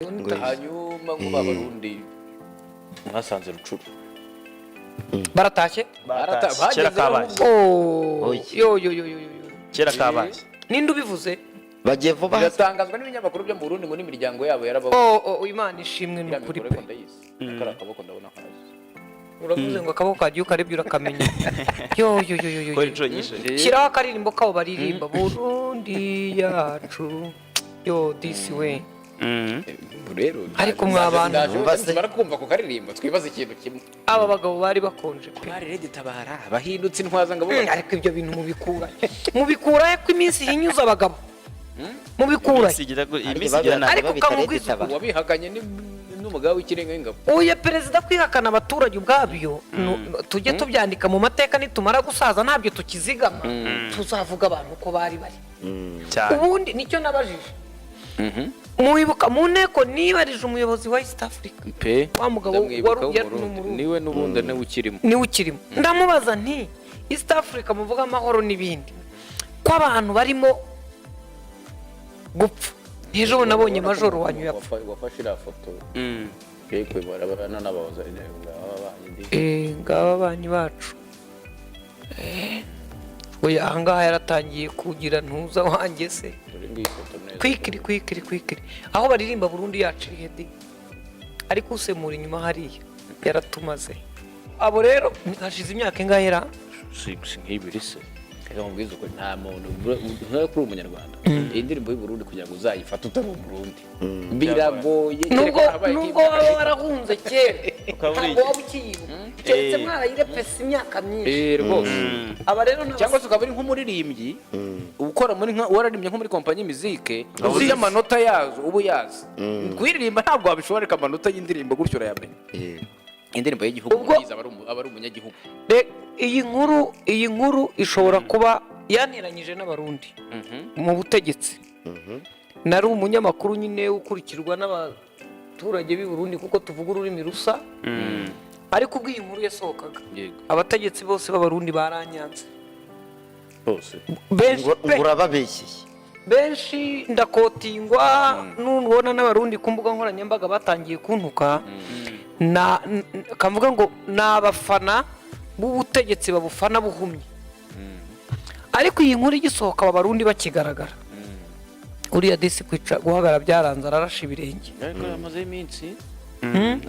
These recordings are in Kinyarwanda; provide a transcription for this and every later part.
Hanyuma ngo Barundi mwasanze Rucuru. Baratashye. Baratashye. Kera Bagezeho kabaye. ahubwo. Oh, Oya. yo yo yo yo yo yo. Kera kabaye. Ninde ubivuze? Bagiye vuba. Biratangazwa n'ibinyamakuru byo mu Burundi ngo n'imiryango yabo yarabaho. Oh, Imana ishimwe ni Iriya ukuri mikoro pe. ariko ndayizi, kariya akaboko ndabona kazi. Uravuze ngo akaboko kagiye ukarebye urakamenya. Yo yo yo yo yo. Kora inshuro nyinshi. Shyiraho akaririmbo kabo baririmba Burundi yacu. Yo, disi we. Rero Ariko mwa bantu- Numva se- barakumva ku karirimbo, twibaza ikintu kimwe. Aba bagabo bari bakonje pe. Bari redi tabara bahindutse intwaza ngabo. Ariko ibyo bintu mubikura mubikura he ko iminsi hinyuza abagabo mubikura he? Iminsi igira nabi. Ariko babita ukamubwiza Red Tabara. Uwabihakanye ni n'umugaba w'ikirenga w'ingabo. Uya perezida kwihakana abaturage ubwabyo, tujye tubyandika mu mateka, nitumara gusaza ntabyo tukizigama, tuzavuga abantu uko bari bari. Cyane. Ubundi nicyo nabajije, mubibuka mu nteko nibarije umuyobozi wa East Africa Pe. wa mugabo Ndamwibuka w'Umurundi. n'Umurundi. Niwe n'ubundi niwe ukirimo. Niwe ukirimo. Ndamubaza nti: "East Africa muvuga amahoro n'ibindi, ko abantu barimo gupfa?" Ejo bundi nabonye majoro wanyu yapfa. Wafashe iriya foto yego, barabana n'abahoza ababanyi. Ngaba abanyi bacu. Oya, ahangaha yaratangiye kugira ntuza wanjye se. Dore ngiyi foto neza. Kwikiri kwikiri kwikiri aho baririmba Burundi yacu iri hedi, ariko usemura inyuma hariya yaratumaze. Abo rero hashize imyaka ingahe ra? Si nk'ibiri se? Reka nkubwize ukuri, nta muntu nk'ayo kuri umunyarwanda, iyi ndirimbo y'u Burundi kugira ngo uzayifate utari Umurundi biragoye. Nubwo Kereka habaye nubwo nk'imyaka waba itatu. warahunze kera, Ukaba uri ntabwo waba ukiyibuka keretse mwarayirepese imyaka myinshi. Rwose. Aba rero Cyangwa se ukaba uri nk'umuririmbyi ukora muri nka wararirimbye nko muri kompanyi mizike, uzi amanota yazo, uba uyazi. Kuyiririmba ntabwo wabishobora, ariko amanota y'indirimbo gutyo urayamenya. Indirimbo y'igihugu urayizi, aba ari umunyagihugu. Iyi nkuru ishobora kuba yanteranyije n'Abarundi mu butegetsi. Nari umunyamakuru nyine ukurikirwa n'abaturage b'i Burundi kuko tuvuga ururimi rusa, ariko ubwo iyi nkuru yasohokaga, abategetsi bose b'Abarundi baranyanze. Bose. Benshi Ngo pe. Ngo urababeshyeye. Benshi ndakotingwa nubona n'Abarundi ku mbuga nkoranyambaga batangiye kuntuka na kavuga ngo ni abafana b'ubutegetsi babufana buhumye. Ariko iyi nkuru igisohoka, aba Barundi bakigaragara, uriya disi kwica guhagarara byaranze, ararashe ibirenge. Ariko amazeho iminsi.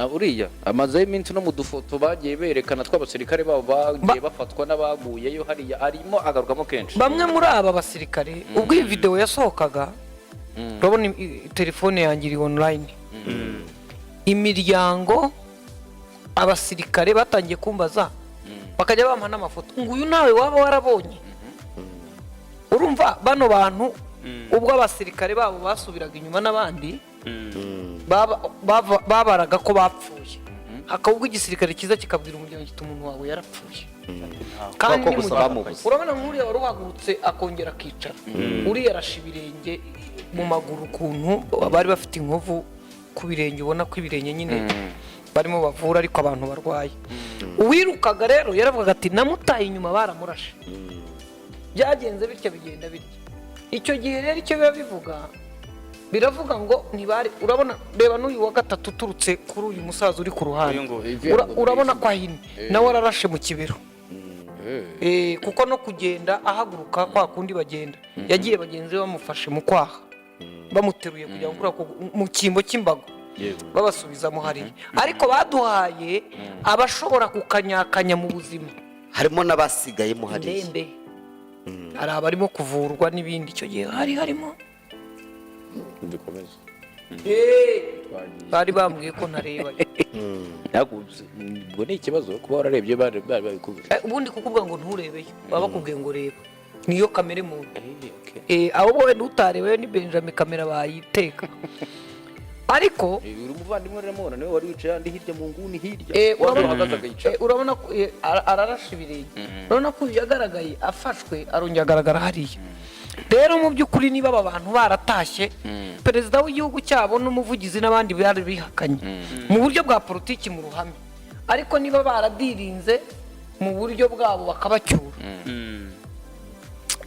Uriya amazeho iminsi no mu dufoto bagiye berekana tw'abasirikare babo bagiye bafatwa n'abaguyeyo hariya, arimo agarukamo kenshi. Bamwe muri aba basirikare, ubwo iyi videwo yasohokaga, urabona telefone yanjye iri online, imiryango, abasirikare batangiye kumbaza, bakajya bampa n'amafoto ngo uyu nawe waba warabonye. Urumva bano bantu, ubwo abasirikare babo basubiraga inyuma n'abandi babaraga ko bapfuye, hakaba ubwo igisirikare cyiza kikabwira umuryango kiti: "Umuntu wawe yarapfuye." Kandi Kuko ni mu gusa gihe- bamubuze. Urabona nk'uriya wari uhagurutse akongera akicara, uriya arashe ibirenge mu maguru, ukuntu bari bafite inkovu ku birenge, ubona ko ibirenge nyine barimo bavura, ariko abantu barwaye. Uwirukaga rero yaravugaga ati: "Namutaye inyuma, baramurashe, byagenze bityo, bigenda bityo." Icyo gihe rero icyo biba bivuga, biravuga ngo ntibari. Urabona, reba n'uyu wa gatatu uturutse kuri uyu musaza uri ku ruhande. Uyu nguyu. Urabona ko ahinnye, nawe ararashe mu kibero. Kuko no kugenda ahaguruka kwa kundi bagenda, yagiye bagenzi be bamufashe mu kwaha, bamuteruye kugira ngo kuriya mu cyimbo cy'imbago babasubizamo hariya. Ariko baduhaye abashobora kukanyakanya mu buzima. Harimo n'abasigayemo hariya. Ndembe, hari abarimo kuvurwa n'ibindi. Icyo gihe hari harimo Dukomeze. Bari bambwiye ko ntareba. Ntabwo ubwo ni ikibazo kuba wararebye, bari babikubwiye. Ubundi kukubwira ngo nturebeyo, baba bakubwiye ngo reba, niyo kamere muntu. Okay. Ahubwo wenda utarebeyo ni Benjamin, kamera bayiteka, ariko Uri umuvandimwe uramubona, niwe wari wicaye ahandi hirya mu nguni hirya, wari uhagaze akayicara. Urabona ko ararashe ibirenge. Urabona ko uyu yagaragaye afashwe, arongera agaragara hariya. Rero mu by'ukuri niba aba bantu baratashye, perezida w'igihugu cyabo n'umuvugizi n'abandi bari bihakanye mu buryo bwa politiki mu ruhame, ariko niba baradirinze mu buryo bwabo bakabacyura,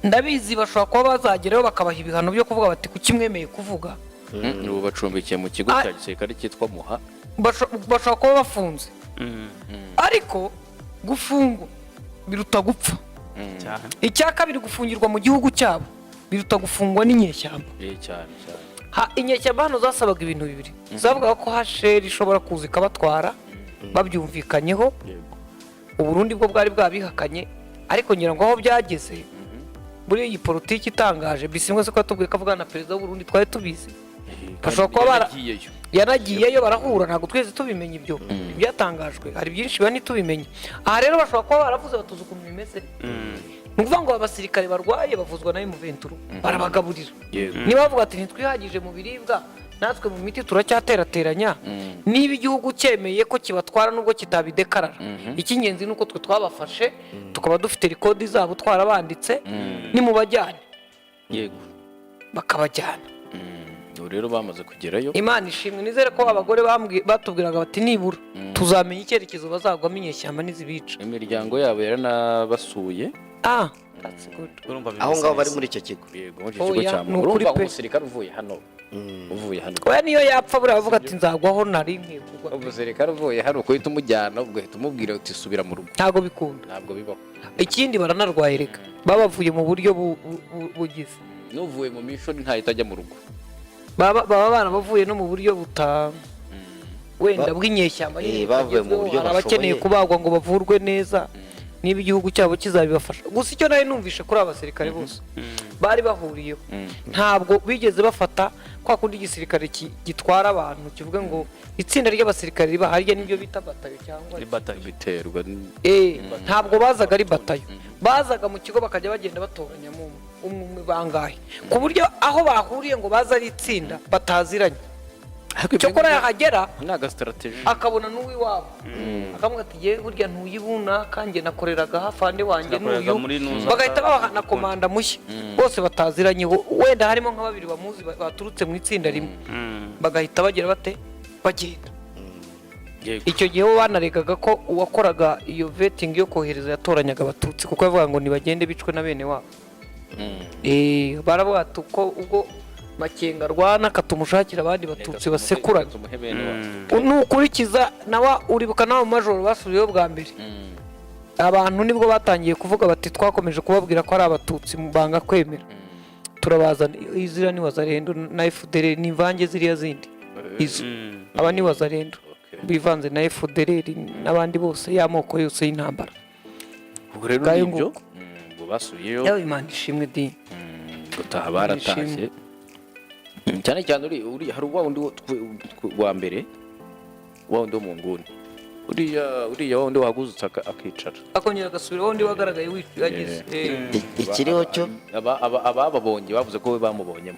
ndabizi bashobora kuba bazagerayo bakabaha ibihano byo kuvuga bati: "Kuki mwemeye kuvuga?" Ubu bacumbikiye mu kigo Ah. cya gisirikare cyitwa Muha. Bashobora kuba bafunze, ariko gufungwa biruta gupfa. Cyane. Icya kabiri, gufungirwa mu gihugu cyabo biruta gufungwa n'inyeshyamba. Cyane cyane. Inyeshyamba hano zasabaga ibintu bibiri. Zavugaga ko hasheri ishobora kuza ikabatwara babyumvikanyeho. Uburundi bwo bwari bwabihakanye, ariko ngira ngo aho byageze muri iyi politiki itangaje, Bisimwa se ko yatubwiye ko avugana na perezida w'Uburundi, twari tubizi. Bashobora kuba yanagiyeyo. Yanagiyeyo barahura, ntabwo twese tubimenya ibyo ibyatangajwe, hari byinshi biba ntitubimenye. Aha rero bashobora kuba baravuze batuzi ukuntu bimeze. Ni ukuvuga ngo abasirikare barwaye bavuzwa na M23, barabagaburira. Niba bavuga ati ntitwihagije mu biribwa, natwe mu miti turacyaterateranya, niba igihugu cyemeye ko kibatwara nubwo kitabidekarara, icy'ingenzi ni uko twe twabafashe tukaba dufite record zabo twarabanditse, nimubajyane. Bakabajyana. Ubu rero bamaze kugerayo. Imana ishimwe. Nizere ko abagore batubwiraga bati nibura tuzamenya icyerekezo bazagwamo inyeshyamba nizibica. Imiryango yabo yaranabasuye. Ah, that's good. Urumva bimeze Aho ngaho bari neza. muri icyo kigo. Yego, muri icyo Oya, kigo cya ni Muha. ukuri Urumva pe. umusirikare uvuye hano, uvuye hano, Oya, niyo yapfa buriya bavuga ati nzagwaho nari nkwiye kugwa. Umusirikare uvuye hano ukuhita umujyana ugahita umubwira uti subira mu rugo, Ntabwo bikunda. ntabwo bibaho. Ikindi baranarwaye reka, babavuye mu buryo bugize. N'uvuye mu mission ntahita ajya mu rugo. Baba barabavuye no mu buryo buta wenda bw'inyeshyamba nyine Bavuye mu butagezweho. buryo Hari abakeneye bashoboye. kubagwa ngo bavurwe neza, niba igihugu cyabo kizabibafasha. Gusa icyo nari numvishe kuri aba basirikare bose bari bahuriyeho, ntabwo bigeze bafata kwa kundi igisirikare gitwara abantu kivuga ngo itsinda ry'abasirikare riba harya, nibyo bita batayo cyangwa Ni batayo. Biterwa Ntabwo bazaga ari batayo, bazaga mu kigo bakajya bagenda batoranyamo umwe umwe umwe bangahe, ku buryo aho bahuriye ngo baze ari itsinda bataziranye. Cyokora yahagera ni agastrategy. akabona n'uw'iwabo, akavuga ati yewe burya ntuyibuna kanjye nakoreraga hafande wanjye Nakoreraga n'uyu. muri Nuza. Bagahita babaha na komanda mushya bose bataziranye, wenda harimo nka babiri bamuzi baturutse mu itsinda rimwe, bagahita bagira bate bagenda. Icyo gihe bo banaregaga ko uwakoraga iyo vetting yo kohereza yatoranyaga abatutsi, kuko yavuga ngo nibagende bicwe na bene wabo. Baravuga ati uko ubwo Makenga arwana akatumushakira abandi batutsi basekuranye. Tumuhe bene wacu. Nukurikiza nawe uribuka nawe mu majoro basubiyeho bwa mbere, abantu nibwo batangiye kuvuga bati twakomeje kubabwira ko ari abatutsi banga kwemera, turabazana. Iziriya ni wazarendo na FDLR, ni imvange ziriya zindi izo. Aba ni wazarendo bivanze na FDLR n'abandi bose, y'amoko yose y'intambara. Ubwo rero Ngayo nibyo. nguko. Ubwo basubiyeyo. Yawe Imana ishimwe di. Gutaha baratashye. Cyane cyane uri hari wa wundi wa mbere, wa wundi wo mu nguni, uriya wa wundi wahagurutse akicara. Akongera agasubira wundi wagaragaye yagize. Ikiriho cyo Abababonye bavuze ko we bamubonyemo.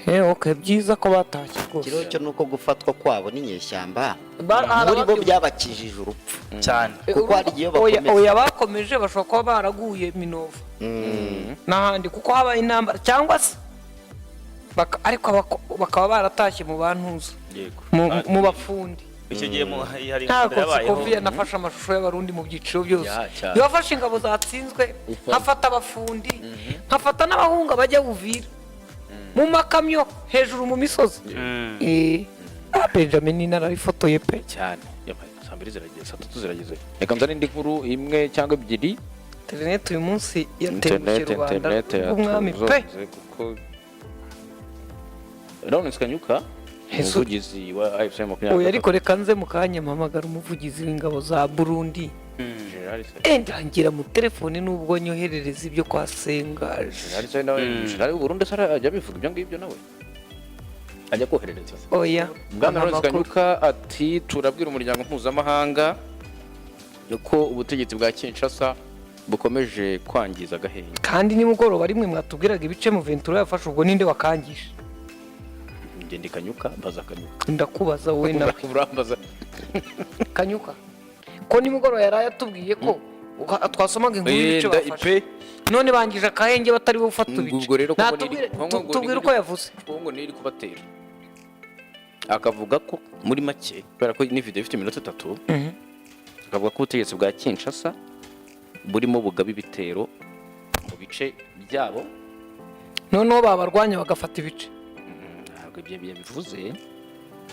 Okay, byiza ko batashye rwose. Ikiriho cyo nuko gufatwa kwabo n'inyeshyamba Hari muri bo ababyibushye. byabakijije urupfu. Cyane. Kuko hari igihe Oya, bakomeza. oya, bakomeje bashobora kuba baraguye Minova n'ahandi kuko habaye intambara, cyangwa se ariko bakaba baratashye mu bantuza, mu bafundi. Icyo gihe hari Ntabwo intambara yabayeho. Sikoviya nafashe amashusho y'abarundi mu byiciro byose. Ya, cyane. Yafashe ingabo zatsinzwe, nkafata abafundi, nkafata n'abahunga bajya Buvira mu makamyo hejuru mu misozi. Benjamin narabifotoye pe. Cyane. Yabaye saa mbiri zirageze, saa tatu zirageze, reka nzane indi nkuru imwe cyangwa ebyiri. Interineti uyu munsi yatengushye Interineti, rubanda interineti rw'umwami pe. yatuzonze kuko Lawrence Kanyuka, umuvugizi wa AFC 23. Oya, ariko reka nze mu kanya mpamagara umuvugizi w'ingabo za Burundi. General se Ndangira mu telefone nubwo nyoherereza ibyo kwa Sengaje. General se nawe, General w'u Burundi se ajya abivuga ibyo ngibyo, nawe ajya koherereza se? Oya. Bwana Lawrence amakuru. Kanyuka ati turabwira umuryango mpuzamahanga ko ubutegetsi bwa Kinshasa bukomeje kwangiza agahenge. Kandi nimugoroba rimwe mwatubwiraga ibice mu Ventura yafashe, ubwo ninde wakangije? Ngende Kanyuka, mbaza Kanyuka. Ndakubaza wowe nawe. Urambaza. Kanyuka ko nimugoroba yari yatubwiye ko twasomaga inkuru y'ibice bafashe, pe none bangije akahenge batari bo ufata ibice. Ubwo rero koko Natubwire, Kongo ngo tubwire uko yavuze. Kongo niyo iri kubatera, akavuga ko muri make, kubera ko ni video ifite iminota 3, akavuga ko ubutegetsi bwa Kinshasa burimo bugaba ibitero mu bice byabo. Noneho babarwanya bagafata ibice. yabivuze.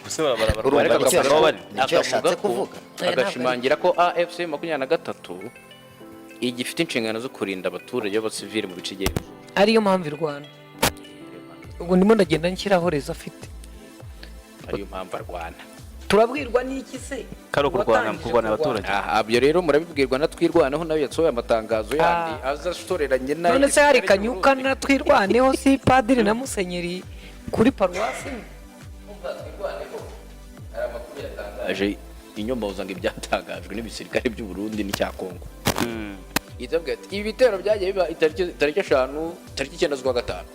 Gusa barabara Urumva Ariko nicyo akavuga ko- nicyo yashatse akavuga ko- kuvuga. Agashimangira ko AFC 23 igifite inshingano zo kurinda abaturage b'abasivili mu bice igenzura. Ariyo mpamvu irwana. Ubwo ndimo ndagenda nshyiraho rezo afite. Ariyo mpamvu arwana. Turabwirwa n'iki se? Kari ukurwana, Uwatangije kurwana abaturage. Aha, ibyo rero murabibwirwa na Twirwaneho, nayo yasohoye amatangazo yandi aza ashoreranye n'ayo None se hari igisirikare cy'u Kanyuka Burundi. na Twirwaneho, si padiri na musenyeri kuri paruwasi imwe? Hari amakuru yatangaje inyomoza ngo ibyatangajwe n'ibisirikare by'u Burundi n'icya Kongo. Ihita ati ibi bitero byagiye biba itariki 5, tariki 9 z'ukwa gatanu.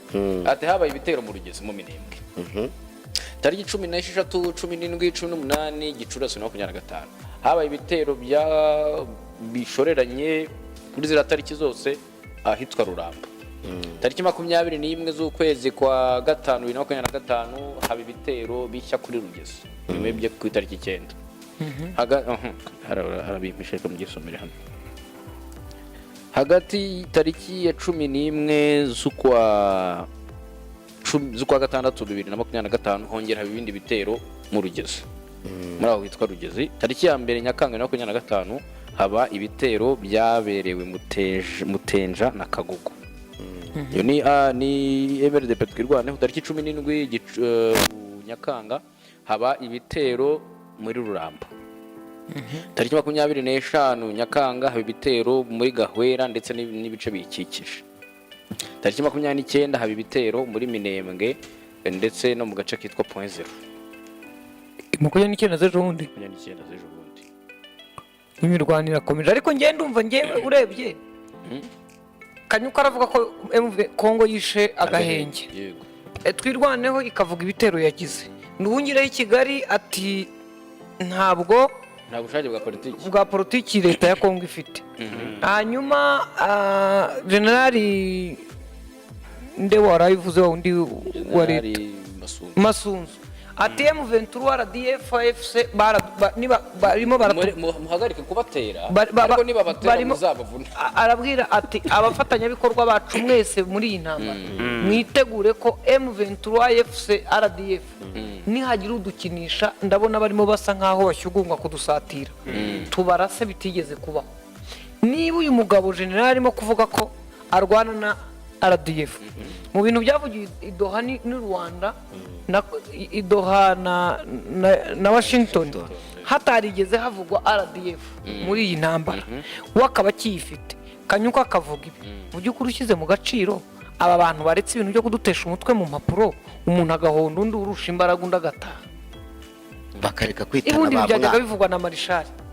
Ati habaye ibitero mu Rugezi, mu Minembwe. Tariki 16, 17, 18 Gicurasi 2025. Habaye ibitero bya bishoreranye kuri ziriya tariki zose ahitwa Rurambo. Tariki 21 z'ukwezi kwa gatanu 2025 haba ibitero bishya kuri Rugezi. Bimwe byo ku itariki 9. Harabimpishe, reka mugisomere hano. Hagati y'itariki ya 11 z'ukwa gatandatu 2025 hongera haba ibindi bitero mu Rugezi, muri aho hitwa Rugezi. Tariki ya 1 Nyakanga 2025 haba ibitero byaberewe Mutenja na Kagugu. Iyo ni ni MRDP Twirwaneho. Tariki 17 Nyakanga haba ibitero muri Rurambo. Tariki 25 Nyakanga haba ibitero muri Gahwera ndetse n'ibice biyikikije. Tariki 29 haba ibitero muri Minembwe ndetse no mu gace kitwa Point Zero. 29 z'ejo bundi? 29 z'ejo bundi. Imirwano irakomeje, ariko njye ndumva, njyewe urebye, Kanyuka aravuga ko MV Kongo yishe agahenge. Yego. Twirwaneho ikavuga ibitero yagize. Nduhungireho i Kigali ati ntabwo Nta bushake bwa politiki bwa politiki leta ya Kongo ifite. Hanyuma generali nde warabivuze, wa wundi wa leta? Generali Masunzu. Masunzu ati M23, RDF, AFC niba barimo Muhagarike kubatera, ariko nibabatera muzabavuna. Arabwira ati abafatanyabikorwa bacu mwese muri iyi ntambara, mwitegure ko M23, AFC, RDF nihagira udukinisha, ndabona barimo basa nkaho bashyugungwa kudusatira, tubarase bitigeze kubaho. Niba uyu mugabo generali arimo kuvuga ko arwana na RDF mu bintu byavugiwe i Doha n'u Rwanda i Doha na Washington, hatarigeze havugwa RDF muri iyi ntambara, we akaba akiyifite, Kanyuka akavuga ibi, mu by'ukuri ushyize mu gaciro, aba bantu baretse ibintu byo kudutesha umutwe mu mpapuro, umuntu agahonda undi, urusha imbaraga undi agataha. Bakareka kwitana Ubundi ba byajyaga mwana. bivugwa na marishari.